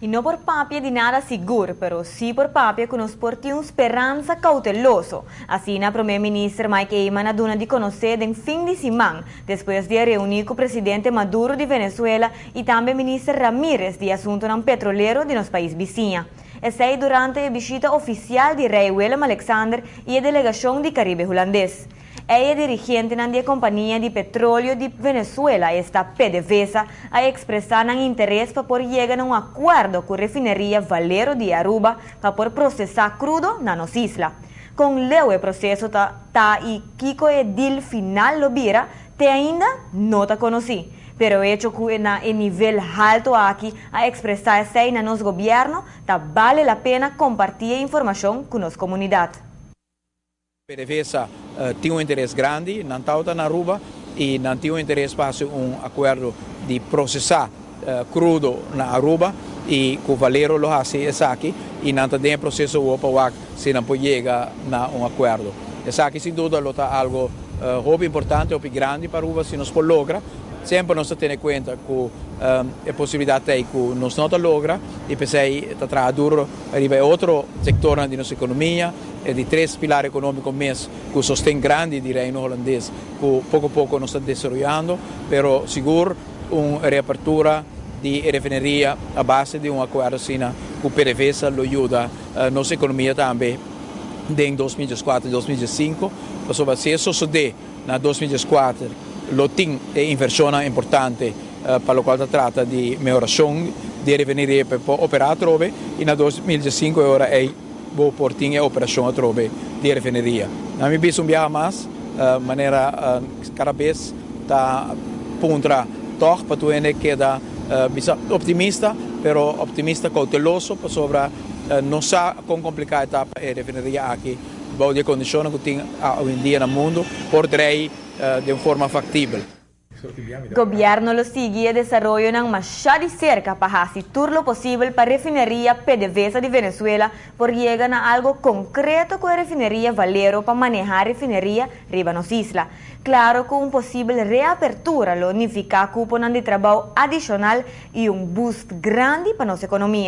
Y no por papia di nada sigur, pero si por papia cu nos por tin un speransa cauteloso. Asina Prome Minister Mike Eman a duna di conoce den fin di siman, despues di a reuni cu Presidente Maduro di Venezuela y tambe Minister Ramirez di Asuntonan Petrolero di nos pais bisiña. Esey durante e bishita oficial di Rey Willem Alexander y e delegacion di Caribe Hulandes. E dirigentenan di e compania di petroleo di Venezuela, esta PDVSA, a expresa nan interes pa por yega na un acuerdo cu refineria Valero di Aruba pa por procesa crudo na nos isla. Con leu e proceso ta y kico e deal final lo bira, te ainda no ta conoci. Pero hecho cu na e nivel halto aki a expresa esey na nos gobierno, ta bale la pena comparti e informacion cu nos comunidad. PDVSA tin un interes grandi, nan ta na Aruba y nan tin un interes pa un acuerdo di procesa crudo na Aruba y cu Valero lo haci esaki y nan ta den proceso pa si nan por yega na un acuerdo. Esaki sin duda lo ta algo hopi importante, hopi grandi pa Aruba si nos por logra. Semper nos tin na cuenta cu e posibilidad ta cu nos no logra y p'esey ta traha duro riba otro sector di nos economia, e di tres pilar economico mes cu sosten grandi di Reino Hulandes cu poco poco nos ta desaroyando, pero sigur un reapertura di refineria a base di un acuerdo asina cu PDVSA lo yuda nos economia tambe den 2004 y 2005, pasobra si esey sucede na 2004, lo tin inversion importante pa loke ta trata di mehoracion di refineria pa opera atrobe y na 2005 ora ey bo por tin e operacion atrobe di refineria. Na mi bisa un biaha mas, manera cada bes ta puntra toch pa tur keda bisa optimista, pero optimista cauteloso pasobra no sa con complica ta e refineria aki, bou di condicion cu tin hoy en dia na mundo, por draai di un forma factibel. Gobierno lo sigui e desaroyonan mas di cerca pa haci tur lo posibel pa refineria PDVSA di Venezuela por yega na algo concreto cu e refineria Valero pa maneha refineria riba nos isla. Claro cu un posibel reapertura lo significa cupo di trabou adicional y un boost grandi pa nos economia.